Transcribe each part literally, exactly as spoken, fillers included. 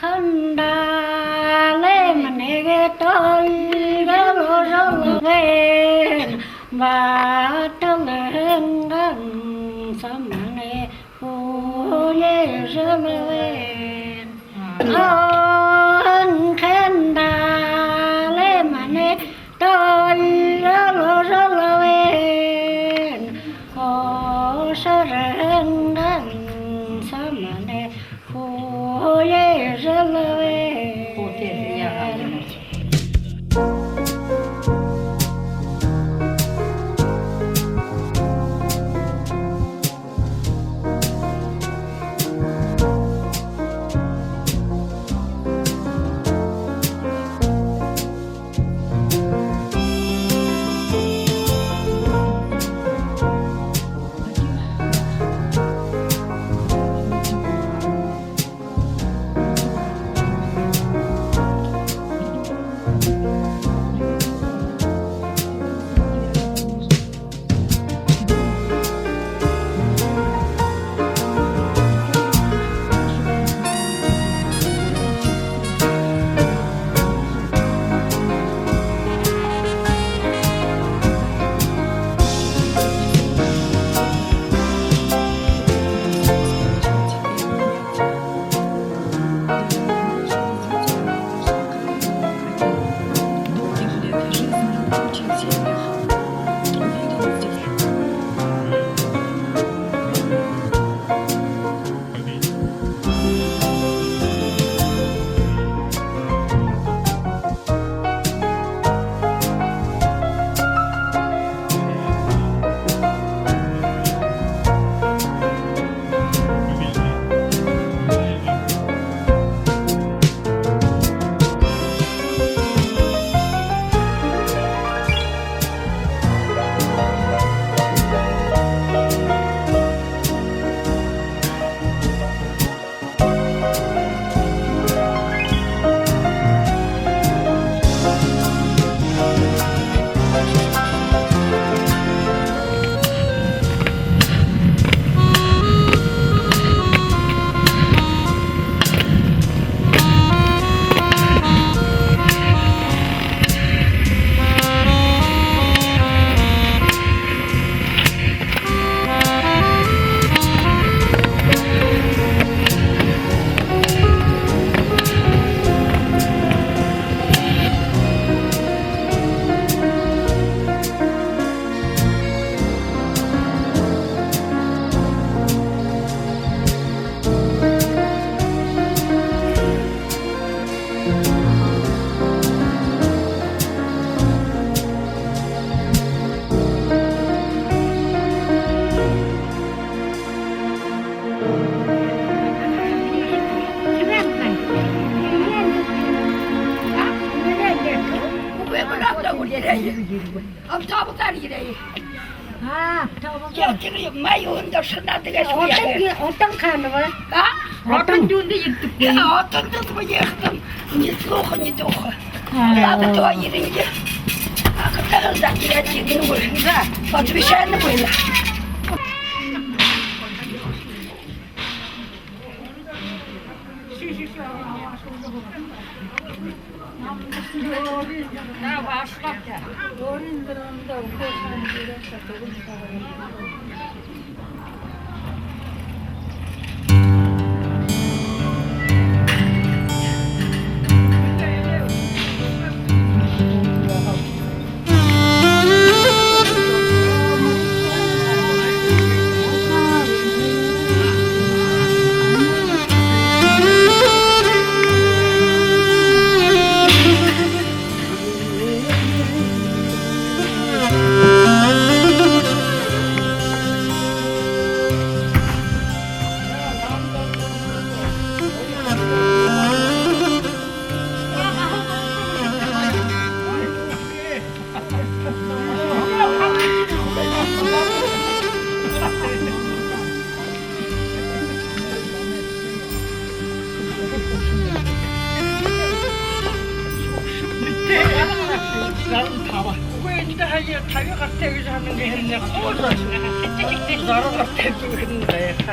Хандалай манайгаа тойролжол байна, баталан ганса манай хүлеэжэл байна. Ан хандалай манайгаа тойролжол байна, ошорон ганса манай хүлеэжэл байна. Автобусаар ерээ. Аа, автобусаар. Яа, тэрэ май үндэр шанаа тиигээ. Отон, отон хаана бэ? А? Отон юундэ ерэдэггүй? Яа, отондо ерэхэдэнь ни слуха, ни духа. Аа. Надо то ерэнье. А когда да, я не говорю. Да. Отвечай на было. Үгы, эндэ хаяа табяа гартай гэжэ һанан гээ һэн. Зургаа гартай дүүрэн байха.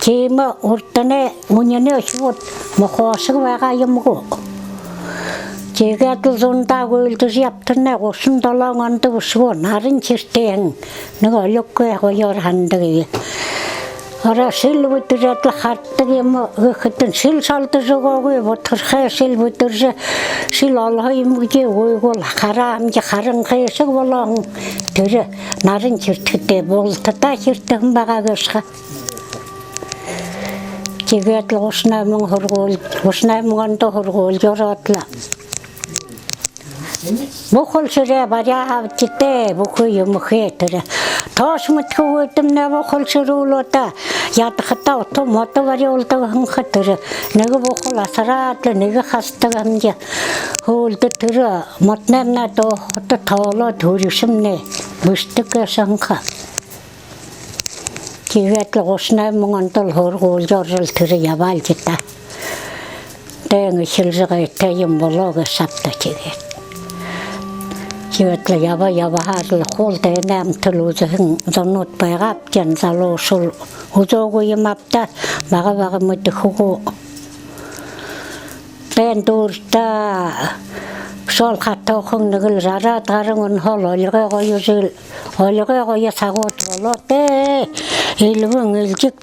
Тиимэ урданай үнинэй үхибүүд мохоошог байгаа юм гү. Тиигээд лэ зундаа гүйлдэжэ ябатарнай гушан долоон ондо бэшэ гү, нарин шэртээһэн, нэгэ олиггүй гоёор һанадаг юм. Ороо шэл бэдэрээд лэ хардаг юм гэхэдэнь, шэл шолдожо үгөөгүй, бутархай шэл бэдэржэ, шэл олоһон юм гэжэ үгы гү, хараа һэмди, харан хэшэг болоһон. Тэрэ нарин шэртэхэдээ бултадаа шэртэһэн байгаа гээшэ ха. Тиигээд лэ гушан найман һургуули, гушан найман ондо һургуули ороод лэ, бүхэл шэрээ баряа һабтатайб, бүхы юумэхээ тэрэ. Тоошье мэдэхэгүйдэмнай бүхэл шэрүүлээд, ядахадаа ута модо барюулдаг һэн ха тэрэ. Нэгэ бүхэл асараад лэ, нэгэ хасдаг һэмди. Һүүлдэ тэрэ модоноймнай дууһахада тоолоод, һүришэмнай бэшэдэг гээшэ һэн ха. Тиигээд лэ гушан найман ондол һургуули орожол, тэрэ ябаал даа. Дайн эхилжэ байгаа юм болоо гээшэ ааб даа тиигээд. Тиигээд лэ ябаа, ябаһаар лэ хуу дайнай амитал үзэһэн зонууд байгааб даа, залуушуул үзөөгүй юм ааб даа, бага бага мэдэхэ гү. Дайн дүүрэшэдэ шол хатуухан нэгэл жараад гаран онһоол олигой гоё жэл, олигой гоё сагууд болоо даа. Эльбэн элжэг,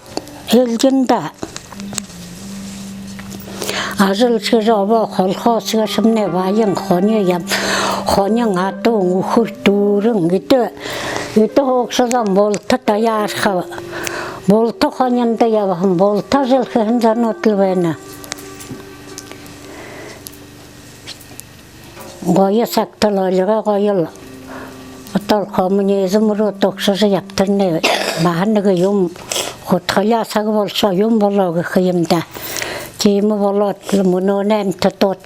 элжэн даа. Ажал шэрээ, обоо, колхоз гээшэмнай баян, хони яб-, хонин, адуун, үхэр, дүүрэн, эдэ, эдэ һуугшалан булта даяарха, булта хониндо ябаһан, булта ажал хэһэн зонууд лэ байна. Гоё сагтал, олигой гоёл. Одоол коммунизм руу догшожо ябатарнай баһа нэгэ юм, худхаляа саг болошоо юм болоо гэхэ юм даа. Тиимэ болоод лэ мүнөөнэй амитадууд.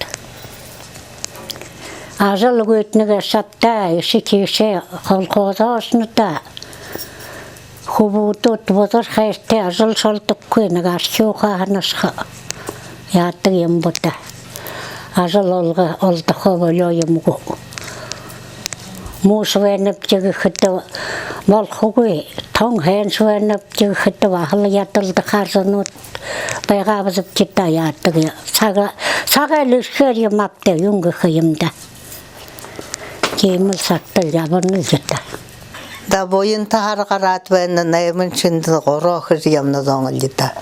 Ажал үгыт нэгэ шабтаа, эшэ тиишээ колхозоо ошоно даа. Хүбүүдүүд бузар хайратай, ажал шолодоггүй, нэгэ архи ухаа һанашаха яадаг юм бэд даа. Ажал олго-, олдохо болёо юм гү. Муушье байнабди гэхэдэ болохогүй, тон хэншье байнабди гэхэдэ баһал ядалдахаар зонууд байгаабзабди даа, яадаг. Сага-, сагай лэ эрхээр юм ааб даа, юун гэхэ юм даа. Тиимэл сагтал ябанал даа. Даа, буянта һара гараад байна, найман шэнэдэ гороо хэр ябана зон лэ даа.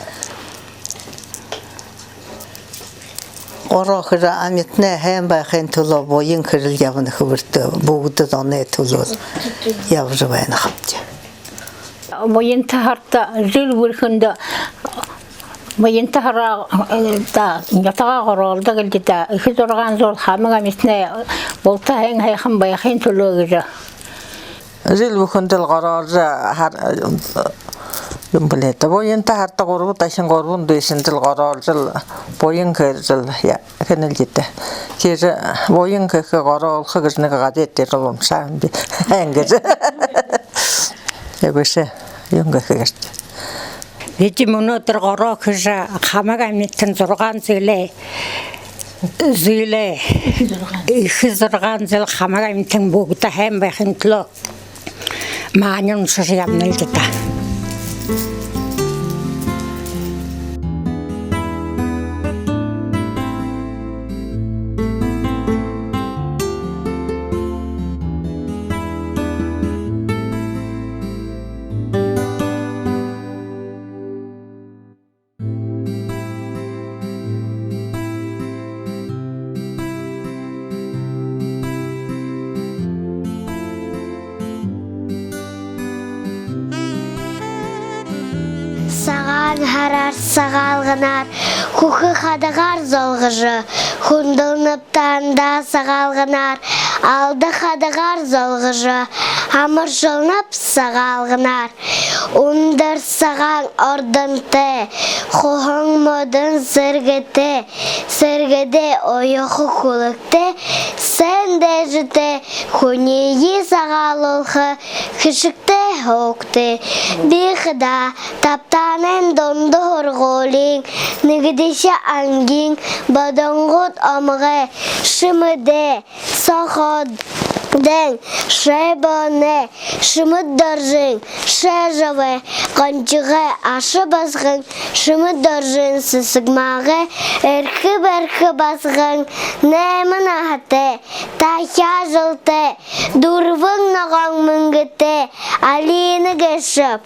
Гороо хэр, амитанай һайн байхын түлөө буян хэрэл ябана, хэбэртэ, бүгэдэ зоной түлөө ябажа байна хабди. Буянта һарада жэл бүрихэндэ буянта һараа, э, даа, нютагаа гороолдог лэ даа. Эхи зургаан зуул хамаг амитанай булта һайн һайхан байхын түлөө гэжэ. Жэл бүхэндэл гороолжо һар-, юм бэлэй даа. Буянта һарада гурба дахин гурбан дүйсэндэл гороолжол, буян хээрэжэл, я-, хэнэл даа. Тиижэ буян хэхэ, гороолхо гэжэ нэгэ газетэ дээрэ уншаа һэмди. Иигэжэ. Э, бэшэ, юун гэхэ гээшэб. Бидэ мүнөөдэр гороо хэжэ, хамаг амитан зургаан жэлээ, жэлээ, эхи зургаан жэл хамаг амитан бүгэдэ һайн байхын түлөө маани уншажа ябанал даа. Сагаан һараар, Сагаалганаар, хүхэ хадагаар золгожо, хүндэлнэб таанадаа Сагаалганаар, алда хадагаар золгожо, амаршалнаб Сагаалганаар. Үндэр сагаан ордонтой, хуһан модон сэргэтэй, сэргэдээ оёхо хүлэгтэй, сайн дээжэтэй хүниие сагаалуулха хэшэгтэй һуугты. Би хадаа Табтаанайн дунда һургуулиин нэгэдэхи ангиин Бодонгууд омогой Шэмэдэй. Сохоод Дэн, шэбэнэ, Шэмэд-Доржын, шэжэбэ, гончигой, аша басаган, Шэмэд-Доржын, Сэсэгмаагай, эрхэ бэрхэ басаган, найман наһатай, тахяа жэлтэй, дүрбэн ногоон мэнгэтэй Алина гээшэб.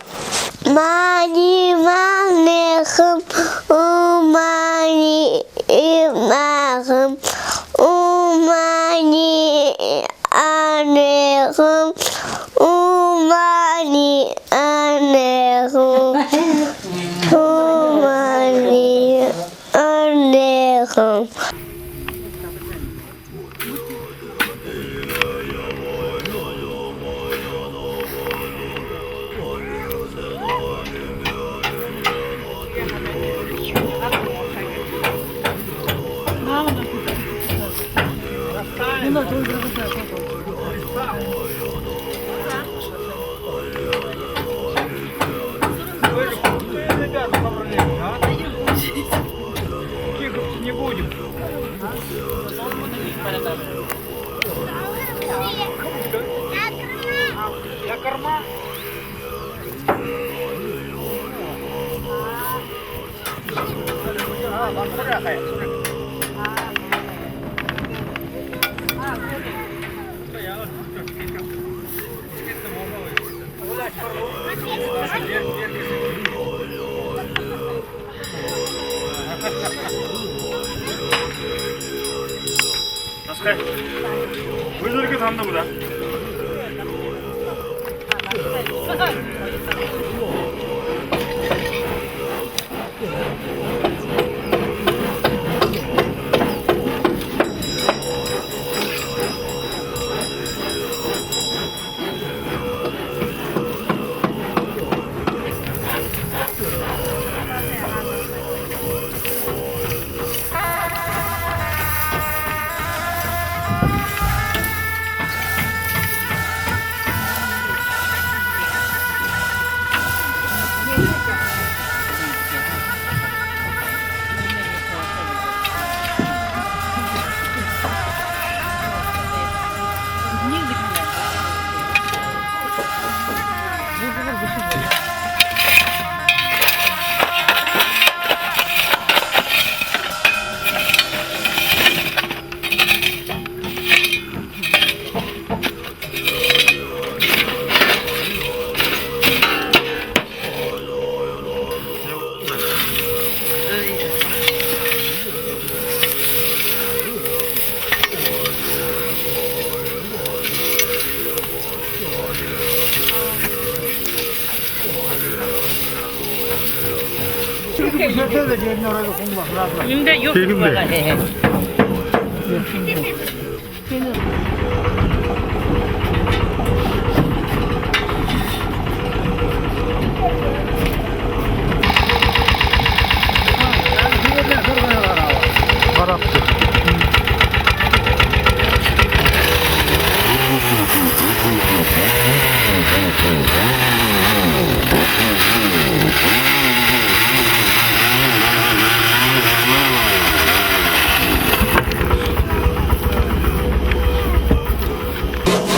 Мани манайхам, у мани и махам, у мани анайхам, у мани анайхам, у мани анайхам. Не будем. Я корма. Басагай. Бүлэргэ танда бү даа.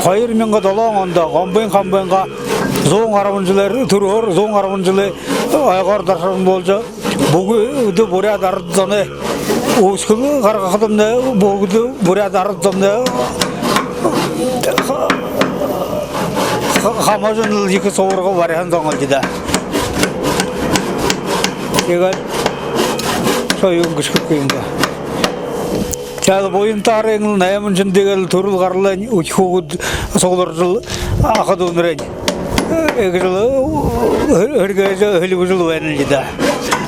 Хоёр мянга долоон ондо Гомбын хамбынгаа зуун арбан жэлээр, түрэһөөр зуун арбан жэлэй ойгоор даршаран болжо, бүгэдэ буряад арад зоной үүсхэл гаргахадамнай, бүгэдэ буряад арад зоной ха-, ха-, хамажанал ехэ субарга бариһан зон гэлди даа. Тиигээд шоюун гэшхэгүй юм даа. Тиигээд буянтаарынь найман жэлдэ гээл түрэл гаралынь үхибүүд сугларжал, аха дүүнэрынь. Э, гэжэл, э, һэргээжэ, һэлбэжэл байнал даа.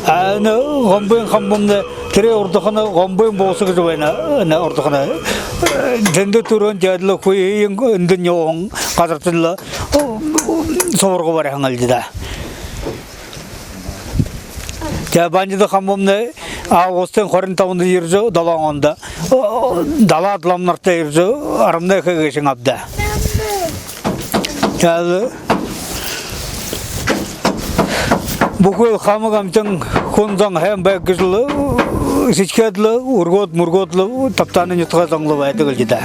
А, энэ Гомбын хамбамнай, тэрэ урдахана Гомбын бууса гэжэ байна, энэ урдахана. Э, тэндэ түрөөд, тиигээд лэ хүйһэн эндэнь ябаһан газартань лэ, э, субарга бариһан гэлди даа. Тиигээд Банжида хамбамнай августын хорин табанда ерэжэ, долоон ондо, о, далаад ламанартай ерэжэ, арамнай хэгшэн абаа даа. Тиигээд бүхы л хамаг амитан, хүн зон һайн байг гэжэл сэдьхээд лэ, үргөөд мүргөөд лэ, табтаанай нютагай зон лэ байдаг гэлди даа.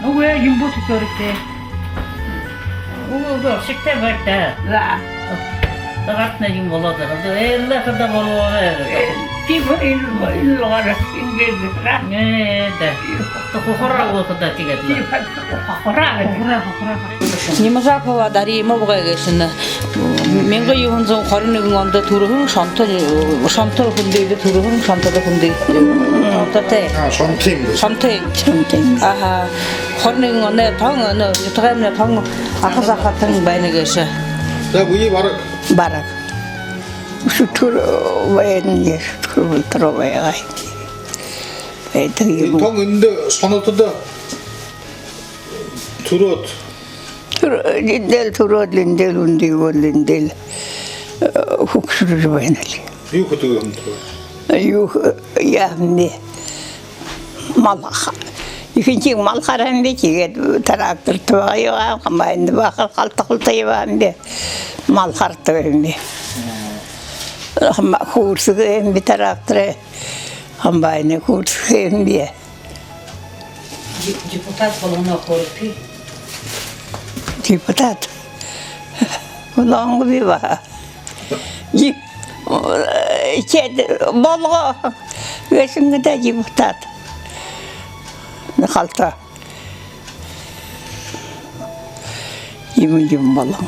Үгы, юм бут төрөтэ. Үгы, үгы, шигтэй байта. За. Дагатна юм болоод байгаа. Эллэ хада болоо. Тиип ил ил гараа индэ. Э, да. Хохороо болоо хада тиигээд. Тиип хохороо. Хохороо, хохороо. Нимажапова Дарима бугай гээшэнь. Мянга юһэн зуун хорин нэгэн ондо түрэһэн, Шонто, Шонто хүндыдэ түрэһэн, Шонтодо хүндыдэ. Шонтотой. А, Шонтын. Шонтын. Шонтын. Аха. Хорин нэгэн оной тон, энэ нютагаймнай тон аха захатан байна гээшэ. За, бэе бараг. Бараг. Үсэтэр байна, үсэтэр болтор байгаа. Байдаг юм. Тон эндэ Шонотодо түрөөд. Түр-, эндэл түрөөд, эндэл үндыгөө, эндэл, э, хүгшэржэ байна лэ. Юу хэдэг юм бэ? Юу х-, яаһан бэ? Мал ха-, ехэнхинь мал хараһан бэ, тиигээд трактор табяа ябаһан, комбайнда баахар халта-халта ябаһан бэ. Мал харадаг юм бэ. Ма-, хүүрсэдэг юм бэ трактор. Комбайнай хүүрсэдэг юм бэ. Де-, депутат болгоно хөөрэбта. Депутат. Болоогүй би баһа. Де-, э, тиигээд болоо. Гээшэнь гээд депутат. Халта. Иимэ юм болоо.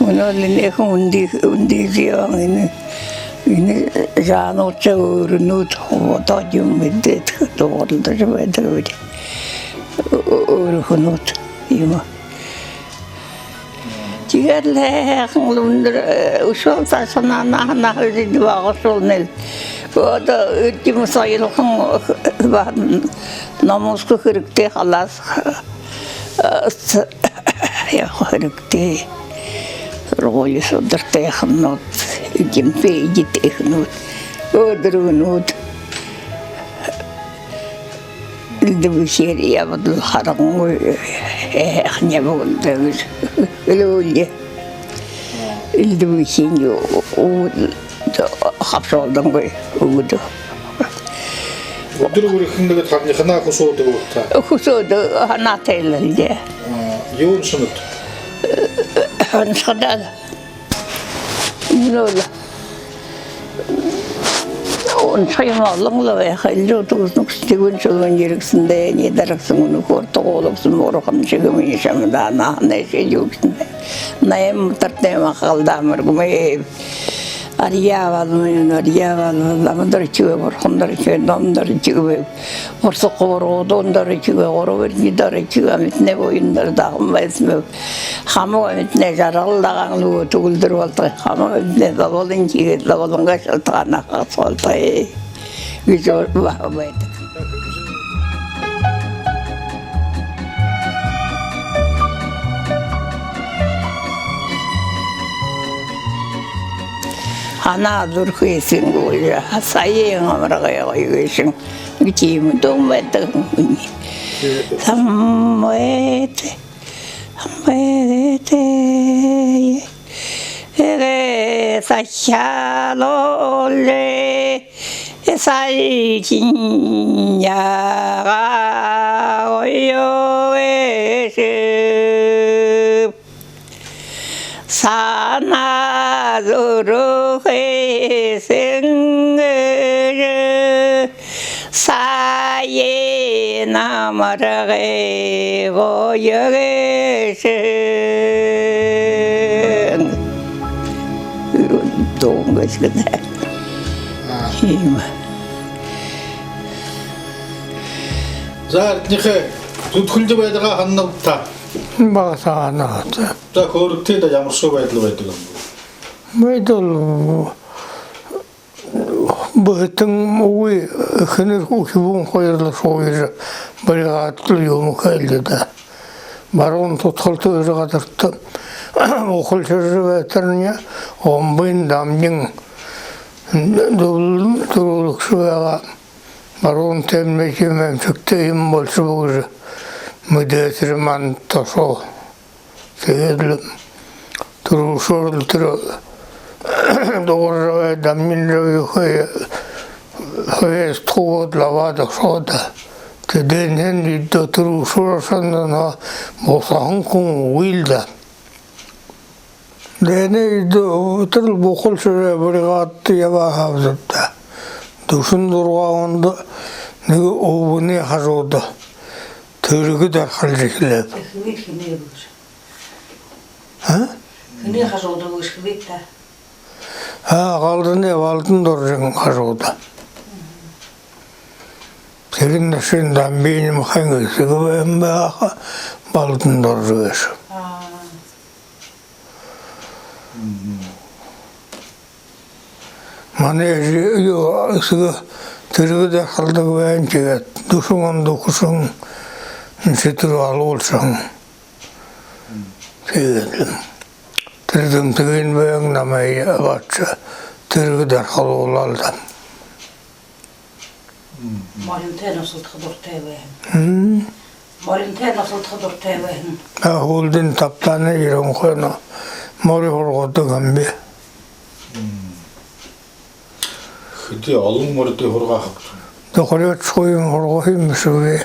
Мүнөөл энэ ехэ үндэ, үндэ зион энэ, энэ жанууча өөрнүүд одоо юм мэдээд дууралдажа байдаг үү. Өөрхөнүүд юм. Тиигээд лэ һайхан лэ үндэр, э, үшөөл саашань наһа, наһа үзэд бага шуул нэл. Одоо үдим соёлхон ба-, номосхо хэрэгтэй, халаасха, э, с-, ябаха хэрэгтэй. Һургуули судартай эхэнүүд, эдимтэй эдитэй эхэнүүд, өөдэргэнүүд. Элдэб үхеэр ябадал харангүй, э, эхэнээ бүгэдэ гэжэ хэлүүлээ. Элдэб үхеэн юу, уу, хабшуулдангүй үгэдөө. Үдэр бүри хэндэгэд хадниханаа хүсөөдэг болтоо. Хүсөөдэ, һанаатай лэ даа. А, юун шэнэт? Онсходоо. Мүнөөл онсхо юм олон лэ байха. Элүүр түгэснэ, хүсэтэй гүн шүлгэн ерэгсэндэ, нэ дарагсан үнэхөөр тугуулгсан бурхан шэгэ минии шамда наһанай шэжүүгсэндэ. Найм мутартай махалдаа мэргэмэй. Арьяа балма юм, арьяа балма, лама дороо шэгээ, бурхан дороо шэгээ, ном дороо шэгээ, бурсаг хубарагуудын дороо шэгээ, гурба эрдэни дороо шэгээ, амитанай буян дороо дахан байһан юм. Хамаг амитанай жаргал даган лэ үгы, тиигээд лэ болтогой. Хамаг амитанай лабалан шэгээ, лабалангаа шалтагаан хахас болтогой. Гэжэ баһа байдаг. Һанаа зүрхэ эсэгэн гү, саяын амарагай гоё гээшэ гэжэ иимэ дуун байдаг юм. Самбайт, самбайт, эгээ сахяалууле, сахяагаа гоё гээшэ. Һанаа зүрхэ эсэгэн гэжэ, саяын амарагай гоё гээшэ. Дуун гээшэ гэдэг. Иимэ. За, эрдэни ахай, зүдхэлжэ байдгаа һананат та? Бага сагаан наһанһаа. За, хөөрэгты даа, ямаршуу байдал байдаг юм бэ? Байдал бэһэтэн үгы, эхэнэр хүбүүн хоёр лэ шууяжа, бригадада лэ юумэ хээлдэдэг даа. Баруун Тутхалтын газарта ухалшаржа байтарни, Гомбын Дамжин дүблэлэй түрүүлэгшэ байгаа. Баруун тэндэхи эмшэгтэй юм болошобо гэжэ мэдээсэрмни тошоо. Тиигээд лэ түрүүшээр лэ тэрэ Дугаржабай, Дамжинжабай хоёр, хоёр тухайгаа лэ абаад ошоо даа. Тэдэнэй эдэ түрүүшээр ошоһон, бусаһан хүн үгы л даа. Дайнай эдэ тэрэл бухал шэрээ бригадада ябаа һаа бэзэб даа. Дүшэн зургаан ондо нэгэ үбэнэй хажууда тэргэ дархалжа эхилээб. Хэнэй, хэнэй бэ гэжэ? А? Хэнэй хажууда бэ гэжэ хэлээт даа. А, Галданай Балдан Доржын хажууда. Тэрэнэй эсэгэнь Дамбиин Махаевай эсэгэ байһан байгаа ха, Балдан Доржо гээшэ. Аа. Манай эжы, юу, эсэгэ тэргэ дархалдаг байна, тиигээд дүшэн ондо үхэшэн, шэтэр алуулшаһан. Тиигээд лэ тэрэ Дэмтэгын бэеын намайе абаашажа, тэргэ дархалуулаа л даа. Моринтой носолдохо дуратай байһан. М? Моринтой носолдохо дуратай байһан. А, һүүлдэнь табтаанай ерэһэн хойно мори һургадаг һэм би. Хэды олон моридые һургаа һэбта? Дохорёод шуйм һургаһан юм бэшэ гү би.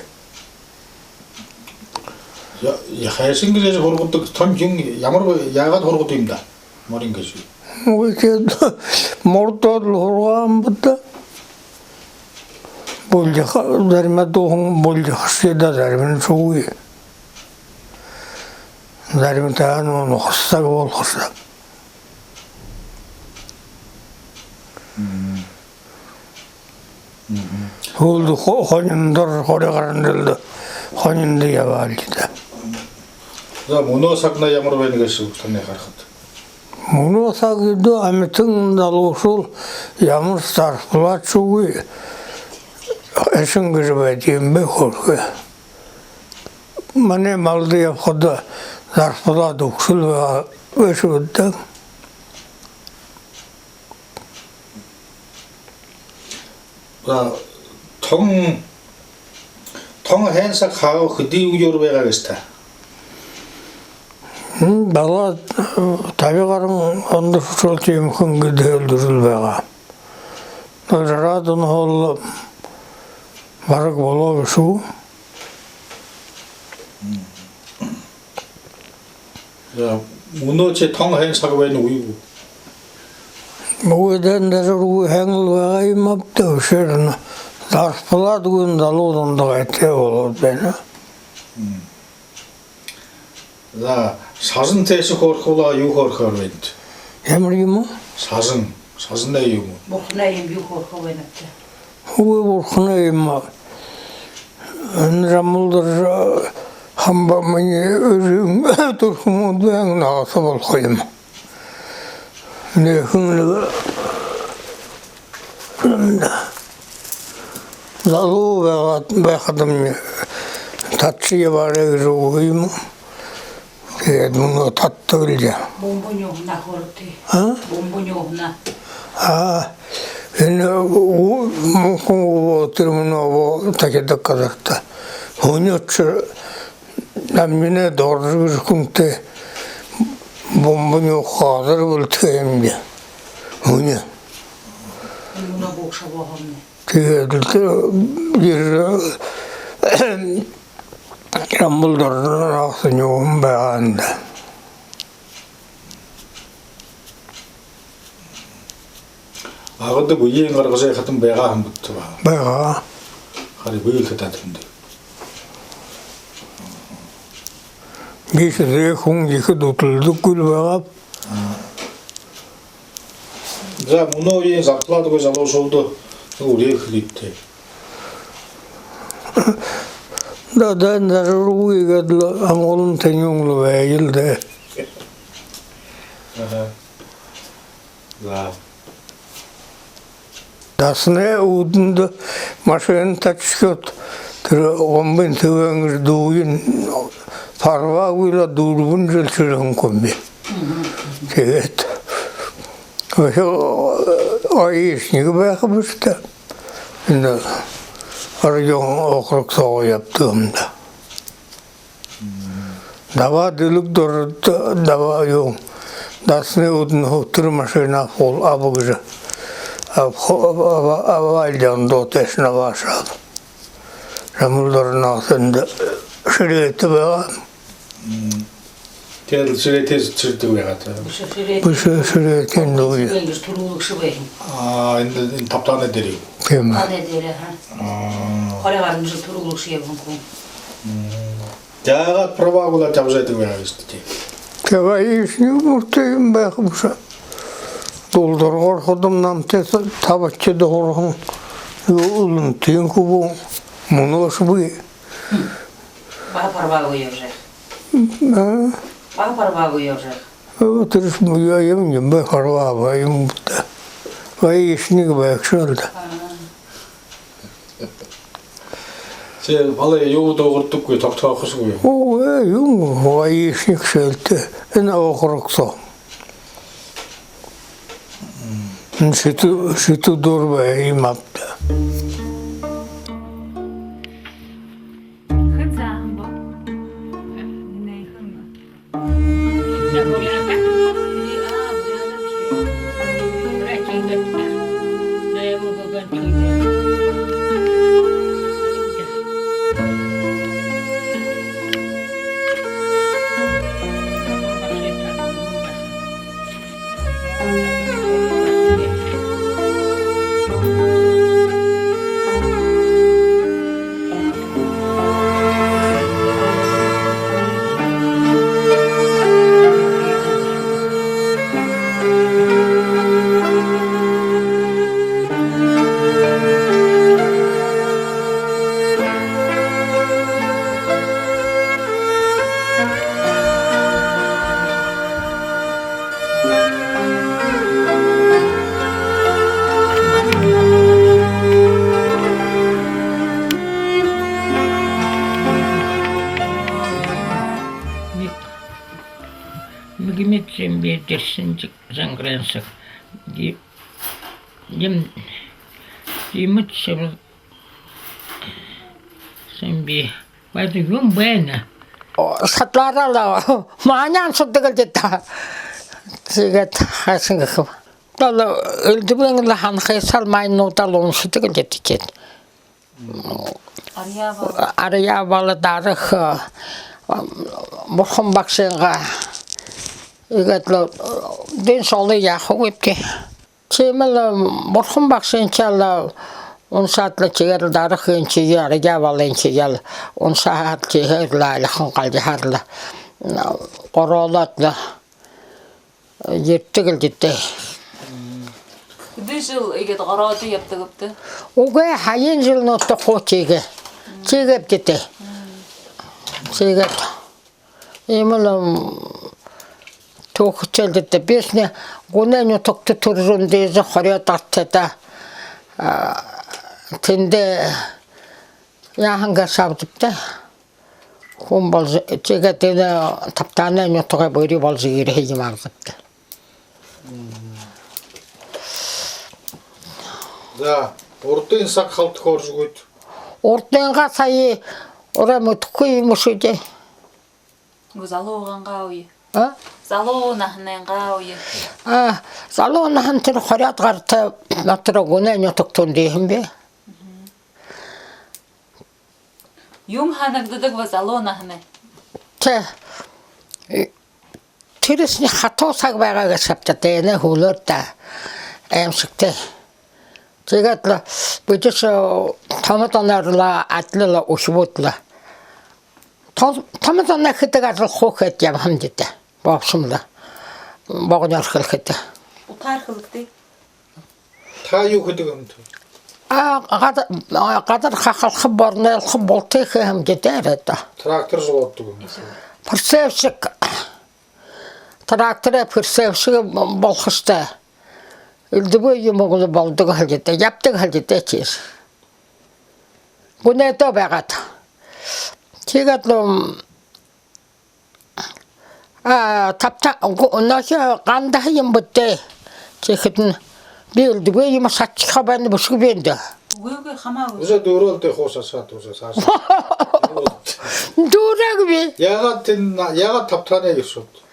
Я-, я-, хайшан гэжэ һургадаг, тон хин, ямар бэ, яагаад һургадаг юм даа? Морин гээшэ. Үгы, тиигээд мордоод лэ һургаһан бэзэ даа. Булжаха, заримаа дууһан булжахашье даа, заримань шуугүй. Заримань тааһан унахасаг болохо һэн. Һүүлдэ хо-, хониндор, хори гаран дэлдэ, хониндо ябаал даа. За, мүнөө сагнай ямар байна гээшэб танай харахада? Мүнөө саг эдэ амитан залуушуул ямар зарплаташьегүй эшэн гэжэ байдаг юм бэ, хөөрхы. Манай малда ябахада зарплата үгшэл байгаа гээшэ бэзэ даа. За, тон, тон һайн саг хааба, хэды үеэр байгаа гээшэб та? М, далаад, э, таби гаран ондо шүшөөл тиимэ хэн гэдэгэл дүрэл байгаа. Жараад онһоо лэ бараг болоо бэшэ гү. За, мүнөө ши тон һайн саг байна гү, үгы гү? Мүнөө дайн дажаргүй һайн лэ байгаа юм ааб даа, үшөөрнь. Зарплатагүй залуу дундагайтай болоод байна. М. За, шажан тээшэ хөөрхэ болоо, юу хөөрхөөр байнат? Ямар юумэ? Шажан. Шажанай юм гү? Бурханай юм гү, хөөрэхэ байнабди. Үгы, бурханай юм. Энэ Жамбал-Доржо хамба минии эрын түрхэмүүд байна, нагаса болохо юм. Энэхэн нэгэ залуу байгаад, байхадамни татшая барай гэжэ үгөө юм. Тиигээд мүнөө татдаг лэ даа. Бумба нюуһанаа хөөрэбэ. А? Бумба нюуһанаа. А, энэ ү-, мүнхэ үбөө, тэрэ мүнөө үбөө тахидаг газарта. Һүни ошожо, намнай Доржо гэжэ хүнтэй бумба нюуха газар бэлдэхэ юм даа. Һүни. Энэ мүнөө бүгэшэ бооһон. Тиигээд лэ тэрэ ерэжэ, Жамбал-Доржо нагаса нюуһан байгаа юм даа. Агада бэеын гаргажа яахадань байгаа һэм бэд даа. Байгаа. Харин бэеэ л хадаа тэрэндэ. Бишыхан хүн ехэ дүтэлдэггүй лэ байгааб. За, мүнөө үеын зарплатагүй залуушуулда юрэ хэлэхэбта? Да, да, дажаргүй гээд лэ амгалан тэнюун лэ байя л даа. Аха. За. Дасанай үүдэндэ машина таташхёод, тэрэ Гомбын Тэбээн гэжэ дүүень Парвагу лэ дүрбэн жэл шэрэһэн хүн би. Тиигээд ещё гаишник байха бэшэ даа. Энэ район, округ соогоо ябадаг юм даа. Дабаа Дэлэг доро, дабаа юу, дасанай үүдэндэ һүтэр машина абаа, аба гэжэ. Аб-, аба-, аба-, абаал даа, ондоо тээшэнь абаашаал. Жамбал-Доржо нагаса эндэ шэрээтэ байгаа. Тиигээд лэ шэрээтэ шэрэдэг байгаа даа. Бэшэ, шэрээтэ. Бэшэ, шэрээтэ эндэ үгы. Эндэ түрүүлэгшэ байһан. А, эндэ, эндэ Табтаанай дээрэ. Тиимэ. Табтаанай дээрэ, аха. А. Хорёод гаран жэл түрүүлэгшэ ябаһан хүн. Тиигээд Парвагу лэ ябажа байдаг байгаа гээшэ даа. Тиигээд гаишник мурта юм байха бэшэ. Дулдарга орходом намтай табадахи һураһан. Юу, үлэн тиин хүбүүн. Мүнөөшье бии. Баһа Парвагу ябажа. А? Баһа Парвагу ябажа. Оо, тэрэшни юу юм, юм бэ, Парвагу юм бэ даа. Гаишник байгша л даа. А. Ши балай юу дуугардаггүй, тогтоохошьегүй юм? Оо, э, юм, гаишник шэлтэй. Энэ округ соо. Энэ Шэтэ, Шэтэ дүүрэн юм ааб даа. Хэн зааһан бэ? Нэнэхэн. Мигмит Жэмби, Дэрсэн Жангрансаг, Дим-, Димит Шэм-, Жэмби. Баһа юм байна. О, садлаараа лэ, маани уншадаг лэ даа. Тиигээд хайшан гэхэб. Тала элдэбын лэ һанахыел маанинуудаа лэ уншадаг лэ даа, тиигээд. Арьяа Бала. Арьяа Бала, Дараха, Бурхан багшынгаа. Иигээд лэ дэн соло яахагүйбди. Тиимэл, Бурхан багшыншье лэ уншаад лэ, тиигээд лэ Дарахыншье, Арьяа Балыншье лэ уншаад, тиигээд лэ айлхан галжаһаар лэ, гороолоод лэ ерэдэг лэ даа. Жэл иигээд городоо ябадаг гүт? Үгы, һаяын жэл нютаг хуу тиигээ. Тиигээбди даа. Тиигээд иимэл, м, түүхэтэй лэ даа. Бишни гүнэй нютагта түрэжэ үндыжэ, хорёод гартай даа. А, тэндээ яаһан гээшэб даа. Хүн боложо, тиигээд энэ Табтаанай нютагай бүри боложо ерэһэн юм аабзабди. За, урдын саг халта хөөржэ үгыт. Урдынгаа сая ураа мэдэхэгүй юм шуу даа. Үгы, залуу угангаа үе. А? Залуу наһанайнгаа үе. А, залуу наһан тэрэ хорёод гартай, нотор гүнэй нютагта үндыһэн би. Юун һанагдадаг бэ залуу наһанай? Тэ. Тэрэшни хатуу саг байгаа гээшэ аабза даа, энэ һүүлээр даа. Аймшагтай. Тиигээд лэ бидэшни томо зонойроо адли лэ үхибүүд лэ. Том-, томо зоной хэдэг ажал хуу хээд ябаһан даа. Богшомло. Богониёор хэлэхэдэ. Утаар хэлэгты. Та юу хэдэг юм? А, гада-, а, газар хахалха, борнойлхо, булта хэхэ юм даа, тэрэ даа. Трактор заводдаг юм. Прицепщик. Тракторай прицепщик болохо ёһотой. Элдэбын юумэ үгөө болодог һэн даа. Ябадаг һэн даа, тиигээд. Гүнэдөө байгаад. Тиигээд лэ, м, А, Табта-, гу-, нохи гандаһа юм бэд даа. Тиихэдэнь би элдэбын юумэ шадахагүй байна, бэшэгүй байна даа. Үгы, үгы, хамаагүй. Уже дүүрээ лэ даа, хуу шадаад, уже саашаа. Дүүрээгүй би. Яагаад тэн-, яагаад Табтаанаа ерэшэбэт?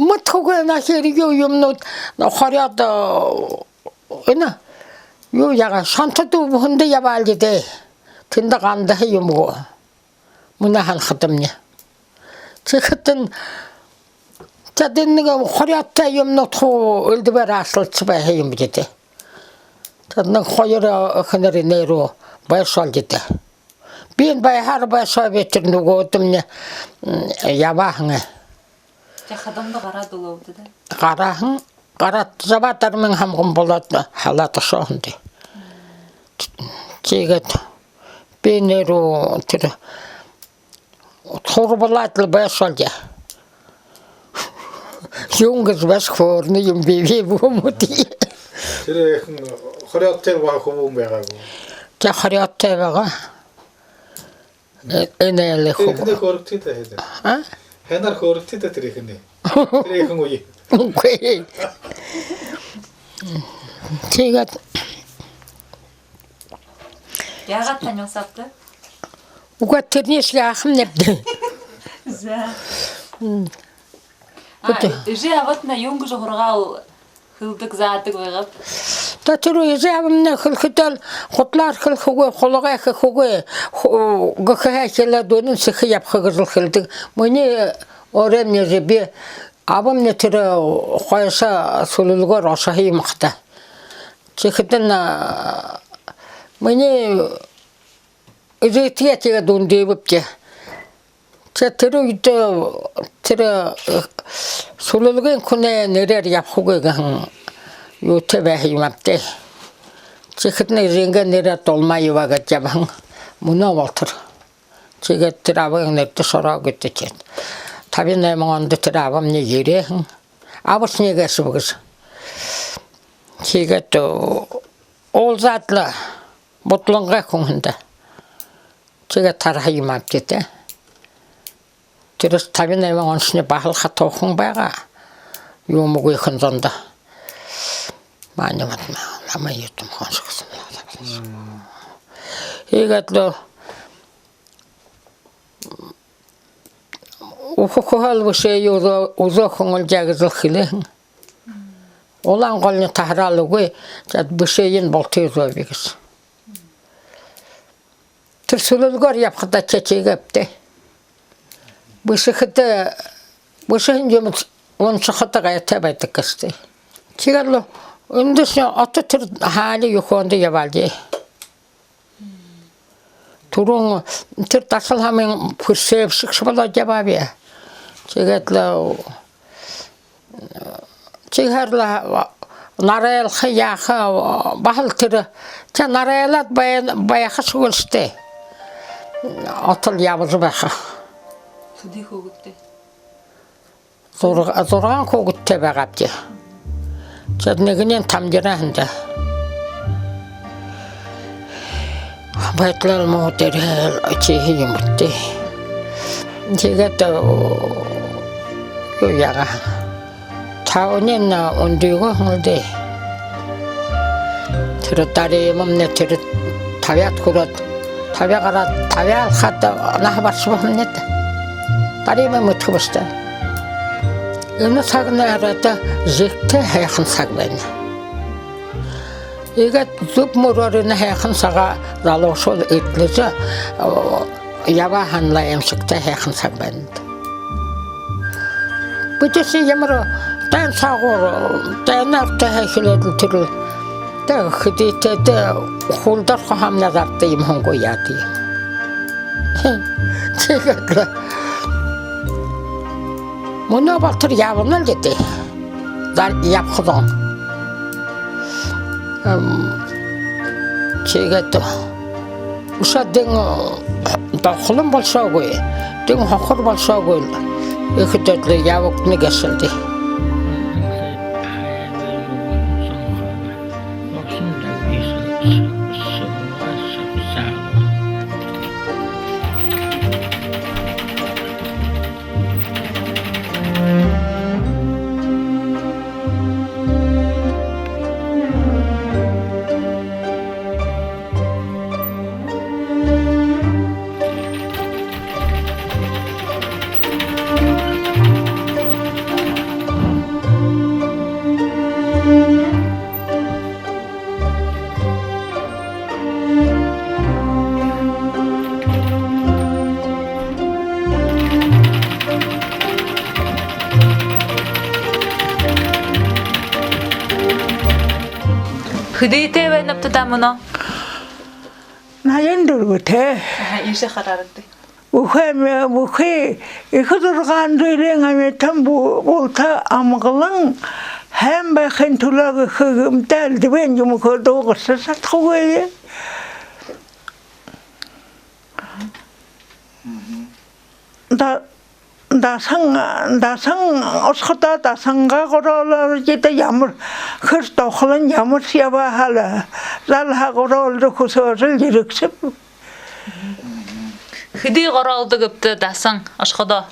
Мэдэхэгүй, нохи юу юумэнүүд хорёод, энэ, юу яагаа, шонтодо үбһэндэ ябаал даа. Тэндэ гандаһа юм гү. Мүнөө һанахадамни. Тиихэдэнь тэдэнь нэгэ хорёодтой юумэнүүд хуу элдэбээр аашлажа байһан юм бэзэ даа. Тэдэнь нэгэ хоёр, э, эхэнэр энеэрээ байшоо лэ даа. Бишни байһаар байшоо бэзэ, тэрэ нүгөөдэмни, м, ябаһан. Тэ хадамда гараад үлөөбди даа. Гараһан, гараад, жабаа дармын хамган болоод, халаад ошоһон даа. Тиигээд би энеэрээ тэрэ хурбалаад лэ байшоо лэ даа. Юун гэжэ бэшэ, хөөрэнэ юм бии, бии бү юм даа. Тэрэ эхэнэр хорёодтой баһа хүбүүн байгаа гү? Тэ, хорёодтой байгаа. Э, энеэлэй хүбүүн. Тэрэ эхэнээ хөөрэгты даа, хэдэ. А? Һайнаар хөөрэгты даа, тэрэ эхэнээ. Тэрэ эхэнэр үгы. Үгы. Тиигээд. Яагаад танилсаабта? Үгы, тэрэнээ яаха юм нэб даа. За. М. А, эжы абатнай юун гэжэ һургаал хэлэдэг, заадаг байгааб? Тэ, тэрэ эжы абамни хэлэхэдэл, худалаар хэлэхэгүй, хулгай хэхэгүй, ху-, гэхэһээ эхилээд үнэн сэхэ ябаха гэжэл хэлэдэг. Минии өөрэмни эжы, би, абамни тэрэ хойшо сүлэлгөөр ошоһон юм ха даа. Тиихэдэнь, а, минии эжытэеэ тиигээд үндыбэбди. Тэ, тэрэ үедэ тэрэ, э, сүлэлгын хүнэй нэрээр ябахагүй гэһэн юутэй байһан юм ааб даа. Тиихэдэнь эжынгээ нэрээр Дулмаева гээд ябаһан. Мүнөө болотор. Тиигээд тэрэ абын нэрэдэ шороо гэдэг гээд. Табин найман ондо тэрэ абамни ерээ һэн. Абашни гээшэб гэжэ. Тиигээд, э, уулзаад лэ, Будалангай хүн һэн даа. Тиигээд тараһан юм ааб даа. Тэрэшни табин найман оншни баһал хатуухан байгаа. Юумэгүй хэн зондо. Манай мад ма-, намайе юумэ хоншогсон. М. Иигээд лэ үхэхэһээл бэшээ үзөө-, үзөөхүн лэ даа гэжэл хэлээ һэн. Улаан голни таһараал үгы, тиигээд бэшээень бултыень үзөөб гэжэ. Тэрэ сүлэлгөөр ябахадаа тэ тиигээб даа. Бэшэхэдэ, бэшэһэн юумэ уншахада гайтай байдаг гээшэ даа. Тиигээд лэ эндэшни ото тэрэ һаали юухэндэ ябаал даа. Түрүүн тэрэ Дашал һамын прицепщик болоод ябааб. Тиигээд лэ тиихэдэ лэ нарайлха яаха, баһал тэрэ. Тэ нарайлаад бай-, байха шүгэл штэ. Отол ябажа байха. Хэды хүүгэдтэй? Зурга-, зургаан хүүгэдтэй байгаабди. Тэдэ нэгэнь тамдираа һэн даа. Байдал муу дээрэ тииһэн юм бэд даа. Тиигээд, оо, юу яагаа. Табаниинь үндыгөө һэн лэ даа. Тэрэ Даримамни тэрэ табяад хүрөөд, табяа гараад, табяа алхаад наһа баршаба һэмнай даа. Даримамни мэдэхэ бэшэ даа. Энэ сагнай арад зэгтэй һайхан саг байна. Иигээд зүб мүрөөр энэ һайхан сагаа залуушуул эдлэжэ, оо, ябаа һаань лэ, аймшагтай һайхан саг байна. Бидэшни ямар дайн саагуур, дайнай уртаһаа эхилээд лэ тэрэл, тэ, хэдытэйдэ хүлдэр хохомнай зардаг юм һэн гү, яадаг юм. Тиигээд лэ мүнөө болотор ябана лэ даа. Зар-, ябаха зон. Эм, тиигээд үшөө дэн, э, дохолон болошоогүй, дэн хохор болошоогүй, ехэдээ лэ ябагдана гээшэл даа. Хэдытэй байнабта даа мүнөө? Наян дүрбэтэй. Аха, иишээ хараарагты. Бүхы ами-, бүхы ехэ зургаан жэлэй амитан бу-, булта амгалан һайн байхын түлөө гэхэ гэмтэ элдэбын юумэ хөөрэжэ шадахагүй. Да-, дасан, дасан ошоходоо дасангаа гороолооржо даа, ямар хэр дохолон, ямар ябаа һаа лэ, залхаа гороолжо хүсөөжэл ерэгшэб. Хэды гороолдогобта дасан ошоходоо?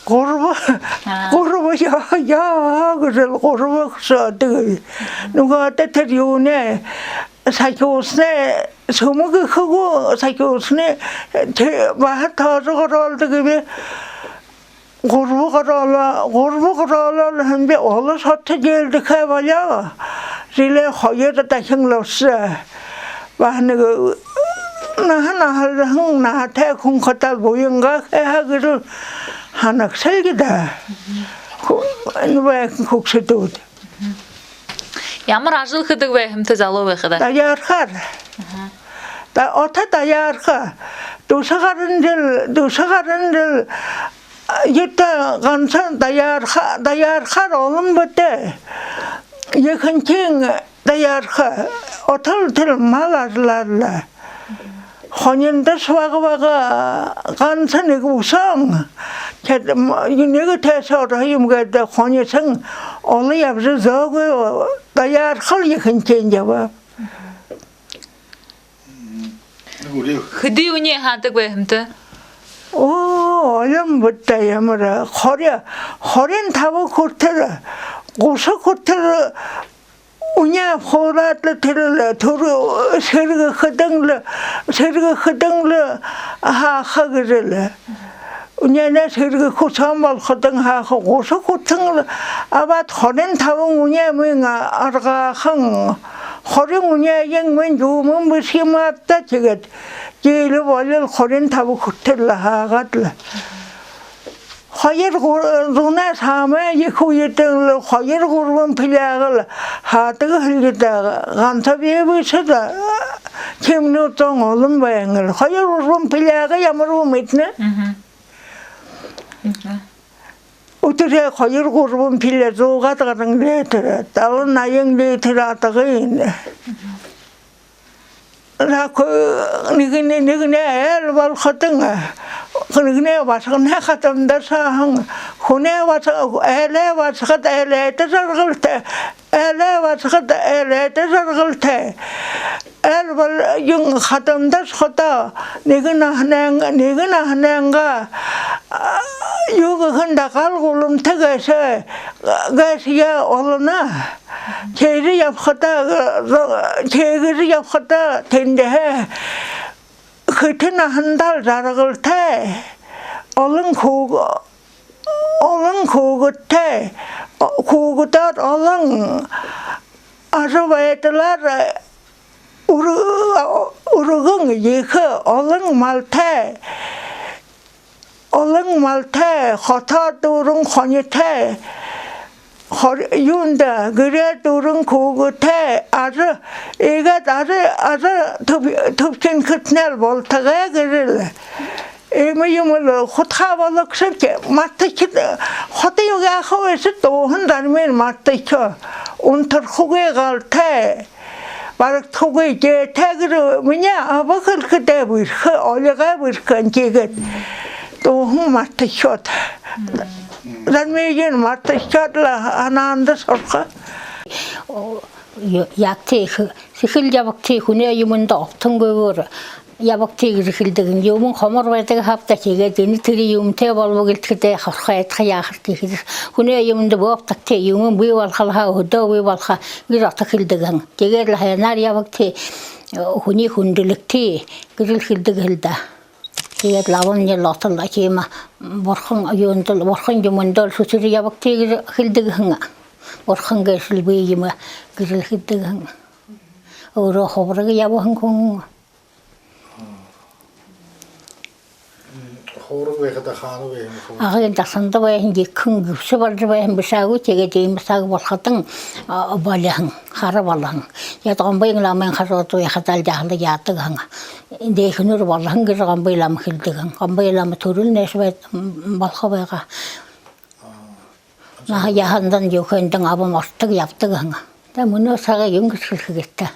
Гурба. Аа. Гурба, яа, яа, гэжэл гурба хүсөөдэг. Нүгөөдэ тэрэ юунэй, сахюусанай, сүмэ гэхэ гү, сахюусанай, тэ-, баһа тоожо гороолдог бэбэ. Гурба гороолоо, гурба гороолоо лэ һэм би, оло сотто жэлдэхэ болёо. Жэлэй хоёр дахин лэ бэшэ. Баһа нэгэ наһа наһалжаһан, наһатай хүн хадаа буянгаа хэхэ гэжэл һанагша лэ даа. Ху-, энэ байһан хүгшэдүүд. Ямар ажал хэдэг байһамта залуу байхадаа? Даяархаар. Аха. Да, ото даяарха. Дүшэ гаран жэл, дүшэ гаран жэл, ето ганса даяарха, даяархаар олон бэдэ. Ехэнхинь даяарха. Отол тэрэ мал ажалаар лэ. Хониндо шуһа бага, ганса нэгэ үсөөн. Тэдэ м-, нэгэ тээшэ ороһон юм гээд, хонисон олон ябажа үзөөгүй, даяархал ехэнхинь ябаа. Хэды үнеэ һаадаг байһамта? Оо, олон бэд даа, ямар, хори-, хорин таба хүрэтэр, гуша хүрэтэр үнеэ абахуулаад лэ, тэрэл түрэ сэргэхэдэнь лэ, сэргэхэдэнь лэ һааха гэжэл. Үнеэнэй сэргэхэ үсөөн болоходонь һааха. Гуша хүрэтэнь лэ абаад, хорин табан үнеэмнай аргаахан, хорин үнеэмнай юумэн бэшэ юм ааб даа, тиигээд диилэ болёол, хорин таба хүрэтэр лэ һаагаад лэ. Хоёр гу-, зунай саамай ехэ үедэнь лэ хоёр гурбан пилягал һаадаг хэлэдэг. Ганса би бэшэ даа, тиимэнүүд зон олон байнал. Хоёр гурбан пиляга ямар бэ мэдэнэ? Мгм. Мгм. Үдэртөө хоёр-гурбан пилэ, зуугаад гаран литр, далан-наян литр адагын. Лако нэгэнэй, нэгэнэй айл болоходонь, нэгэнэй басаганай хадамда сааһан, хүнэй баса-, айлай басагад айлайда жаргалтай, айлай басагад айлайда жаргалтай. Айл бол-, юун хадамда сходоо, нэгэн наһанайнгаа, нэгэн наһанайнгаа, а, юу гэхэндэ гал гуламта гээшэ, гээшые олоно. Тиигэжэ ябахада, тиигэжэ ябахада тэндэһээ хэтэ наһандаал жаргалтай, олон хүүг-, олон хүүгэдтэй, хүүгэдээр олон ажабайдалаар үр-, үргэн ехэ, олон малтай, олон малтай, хотоо дүүрэн хонитой, хор-, юундэ, гэрээ дүүрэн хүүгэдтэй, ажа, иигээд ажа, ажа түб-, түбшэнхэтнай болтогой гэжэл. Иимэ юумэл худхаа болог шэнги, мартаха, хото юугээ яахаб, эсэд дууһан дармын мартаха, унтархагүй галтай, барагдахагүй дээтэй гэжэ минии аба хэлэхэдээ бэрхэ, олигой бэрхэ, тиигээд дууһан мартахаад. Дармыень мартахаад лэ һанаанда һурха. О, я-, ябагты, сэхэ-, сэхэл ябагты, хүнэй юумэндэ огтонгүйгөөр ябагты гэжэ хэлэдэг һэн. Юумэн хомор байдаг һааб даа, тиигээд энэ тэрэ юумэтэй болобо гэлтэхэдээ хорхойтохо яахаш тиихэдэ. Хүнэй юумэндэ бөөгты, юумэн бии болохо һаа, хүдөө бии болохо гэжэ ото хэлэдэг һэн. Тиигээд лэ һайнаар ябагты, хүниие хүндэлэгты гэжэл хэлэдэг һэл даа. Тиигээд лэ абань лэ отол тиимэ бурхан юундэл, бурхан юумэндэл шүтэр ябагты гэжэ хэлэдэг һэн. Бурхан гээшэл бии юм гэжэл хэлэдэг һэн. Өөрөө хубараг ябаһан хүн. Хубараг байхада хаана байһан бэ? Агын дасанда байһан, ехэ хэн, гэбшэ болжо байһан бэшэ гү, тиигээд иимэ саг болоходонь, а, болиһон, хара болоһон. Яагаад Гомбын ламын хажууда байхадаал яһала яадаг һэн. Дээхэнүүр болоһон гэжэ Гомбын лама хэлэдэг һэн. Гомбын лама түрэл нээшэ байд-, м, болохо байгаа. Наһа яһандань, юухэндэнь абамни ортог ябадаг һэн. Тэ, мүнөө сагые юун гэжэ хэлэхэ гэртээ.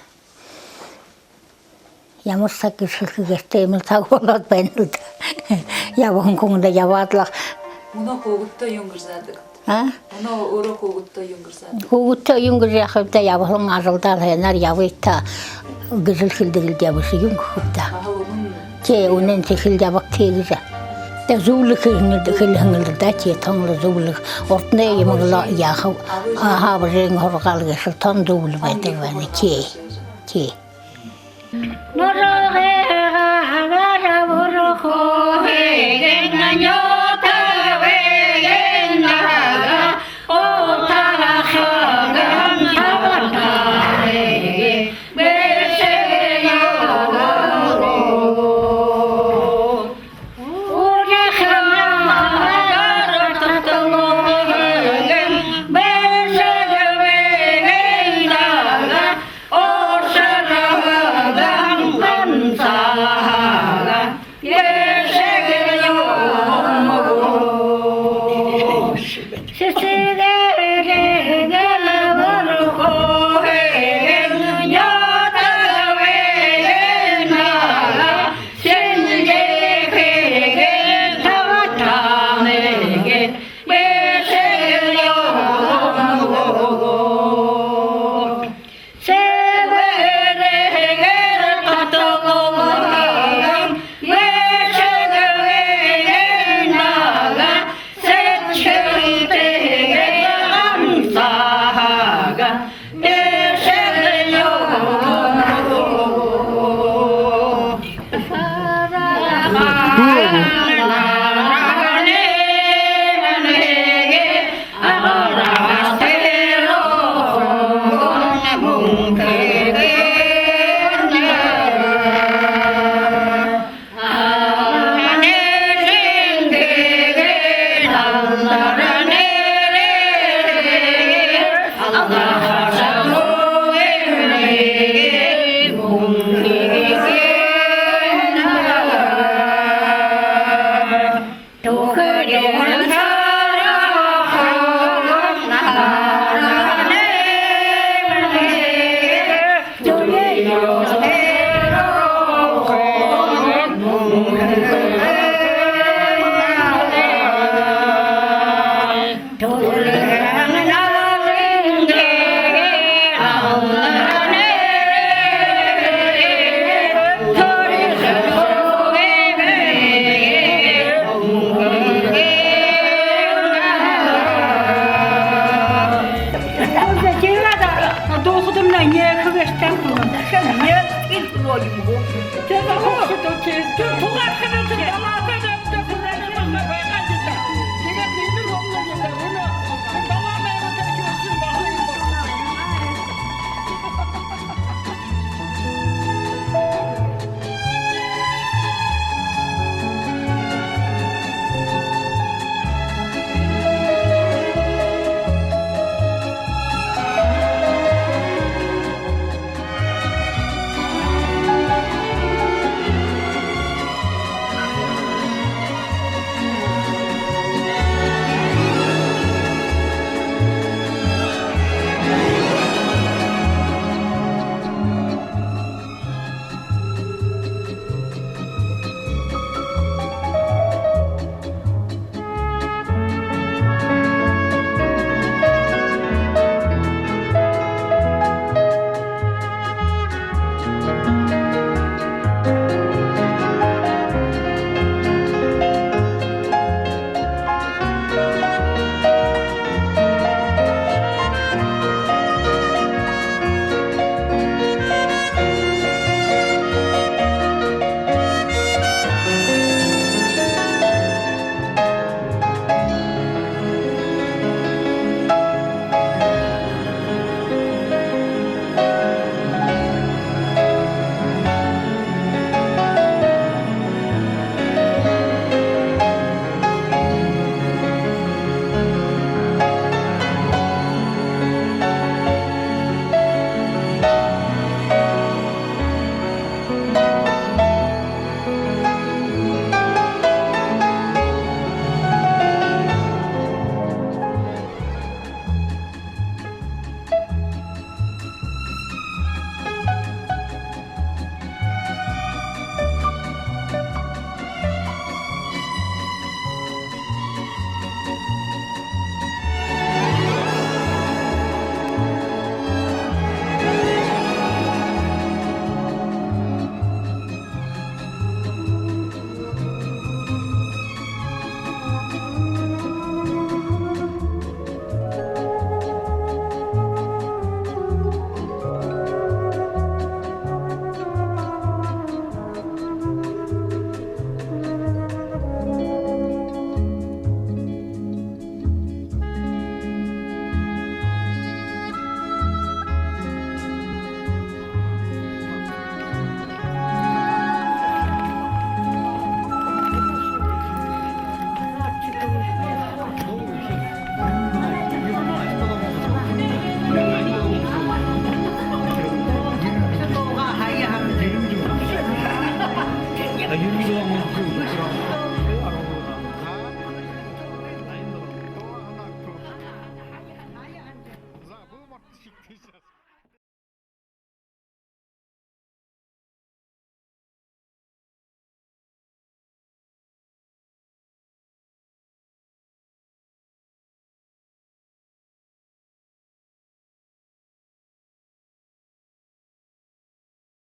Ямар саг гэжэ хэлэхэ гэртээ, иимэл саг болоод байна лэ даа. Ябаһан хүн даа ябаад лэ. Мүнөө хүүгэдтээ юун гэжэ заадаг? А? Мүнөө өөрөө хүүгэдтээ юун гэжэ заадаг? Хүүгэдтээ юун гэжэ яахаб даа, ябаһан ажалдаа һайнаар ябыт даа гэжэл хэлэдэг лэ даа, бэшэ юун гэхэб даа. Аха, үнэн. Тэ, үнэн, сэхэл ябагты гэжэ. Тэ, зүблэхэ хэлэһэн лэ даа, тэ, тон лэ зүблэхэ. Урданай юумэн лэ яахаб, аха, абажын һургаал гээшэл тон зүблэхэ байдаг байна, тэ. Тэ.